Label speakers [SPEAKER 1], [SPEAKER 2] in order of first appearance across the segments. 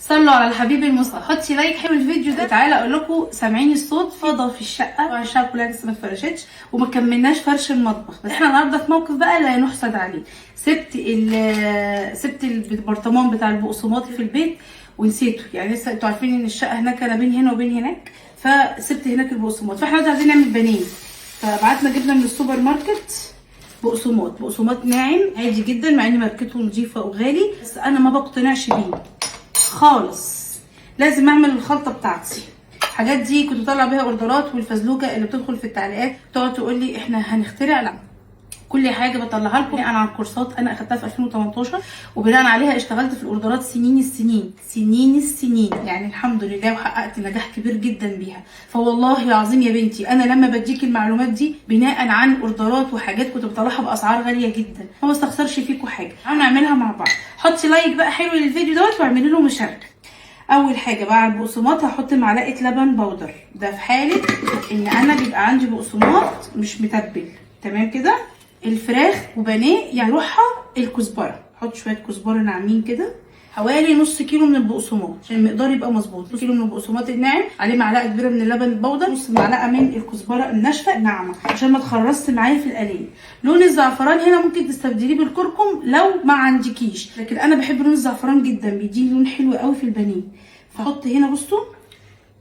[SPEAKER 1] صلوا على الحبيب المصطفى. حطي like حلو الفيديو ده. تعالى اقول لكم، سامعين الصوت؟ فضى في الشقة، طبعا الشقة كلها لسه ما اتفرشتش وما كملناش فرش المطبخ، بس احنا النهارده في موقف بقى لا نحسد عليه. سبت البرطمان بتاع البقسماط في البيت ونسيته، يعني لسه انتوا عارفين ان الشقة هناك انا بين هنا وبين هناك، فسبت هناك البقسماط. فاحنا دلوقتي عايزين نعمل بانيه، فبعتنا جبنا من السوبر ماركت بقسماط، بقسماط ناعم عادي جدا، مع ان ماركته نظيفة وغالي، بس انا ما بقتنعش بيه خالص. لازم اعمل الخلطة بتاعتي. الحاجات دي كنت بطلع بيها اوردرات، والفزلوكه اللي بتدخل في التعليقات تقعد تقول لي احنا هنخترع، لا، كل حاجة بطلعها لكم انا عن كورسات انا اخدتها في 2018، وبناء عليها اشتغلت في الاوردرات سنين السنين سنين السنين، يعني الحمد لله، وحققت نجاح كبير جدا بيها. فوالله العظيم يا بنتي انا لما بديك المعلومات دي بناء عن اوردرات وحاجات كنت بطلعها باسعار غالية جدا، ما بستخسرش فيكم حاجة. تعالوا نعملها مع بعض. حطي like بقى حلو للفيديو دوت واعملي له مشاركة. اول حاجة بقى على البقسماط هحط معلقه لبن بودر، ده في حاله ان انا بيبقى عندي بقسماط مش متبل، تمام كده. الفراخ وبانيه يعني روحها الكزبره، احط شوية كزبره ناعمين كده، حوالي نص كيلو من البقسماط عشان المقدار يبقى مظبوط. نص كيلو من البقسماط الناعم عليه معلقه كبيرة من اللبن البودر، نص معلقه من الكزبره الناشفه الناعمة عشان ما تخرصش معايا في القليه. لون الزعفران هنا ممكن تستبدليه بالكركم لو ما عندكيش، لكن انا بحب لون الزعفران جدا، بيديني لون حلو قوي في البانيه. فحط هنا بصوا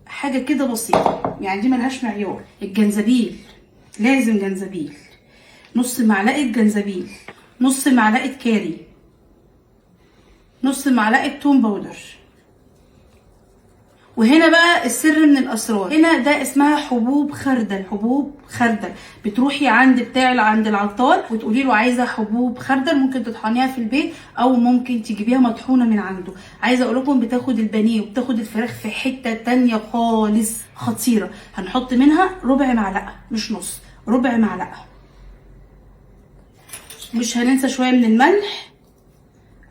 [SPEAKER 1] حاجة كده بسيطة، يعني دي ملهاش معيار. الجنزبيل لازم جنزبيل، نص معلقه جنزبيل، نص معلقه كاري، نص معلقه توم powder. وهنا بقى السر من الاسرار، هنا ده اسمها حبوب خردل. حبوب خردل بتروحي عند بتاع عند العطار وتقولي له عايزه حبوب خردل، ممكن تطحنيها في البيت او ممكن تجيبيها مطحونه من عنده. عايزه اقول لكم بتاخد البانيه وبتاخد الفراخ في حتة تانية خالص، خطيرة. هنحط منها ربع معلقه، مش نص، ربع معلقه. مش هننسى شوية من الملح،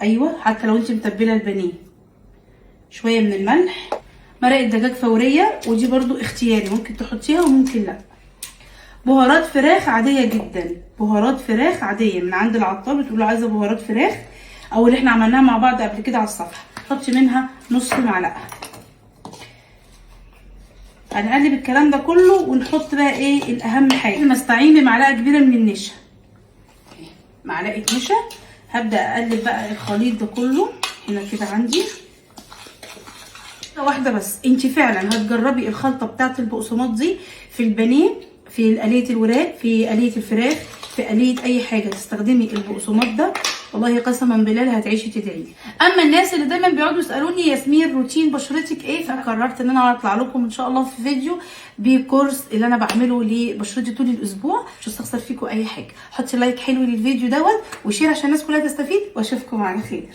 [SPEAKER 1] ايوه حتى لو انت متبله البانيه شوية من الملح. مرقه دجاج فورية، ودي برضو اختياري، ممكن تحطيها وممكن لا. بهارات فراخ عادية جدا، بهارات فراخ عادية من عند العطار، بتقول له عايزه بهارات فراخ، او اللي احنا عملناها مع بعض قبل كده على الصفحة. حطي منها نص معلقه. هنقلب الكلام ده كله ونحط بقى ايه الاهم حاجة، نستعين بمعلقه كبيرة من النشا، معلقه نشا. هبدا اقلب بقى الخليط ده كله هنا كده. عندي واحدة بس، انت فعلا هتجربي الخلطة بتاعه البقسماط دي في البانيه، في قليه الوراك، في قليه الفراخ، في قليه اي حاجة تستخدمي البقسماط ده، والله قسما بالله هتعيشي تدعي لي. اما الناس اللي دايما بيقعدوا يسالوني ياسمين روتين بشرتك ايه، فقررت ان انا اطلع لكم ان شاء الله في فيديو بكورس اللي انا بعمله لبشرتي طول الاسبوع، مش هستخسر فيكم اي حاجة. حطي like حلو للفيديو دوت و share عشان الناس كلها تستفيد، واشوفكم على خير.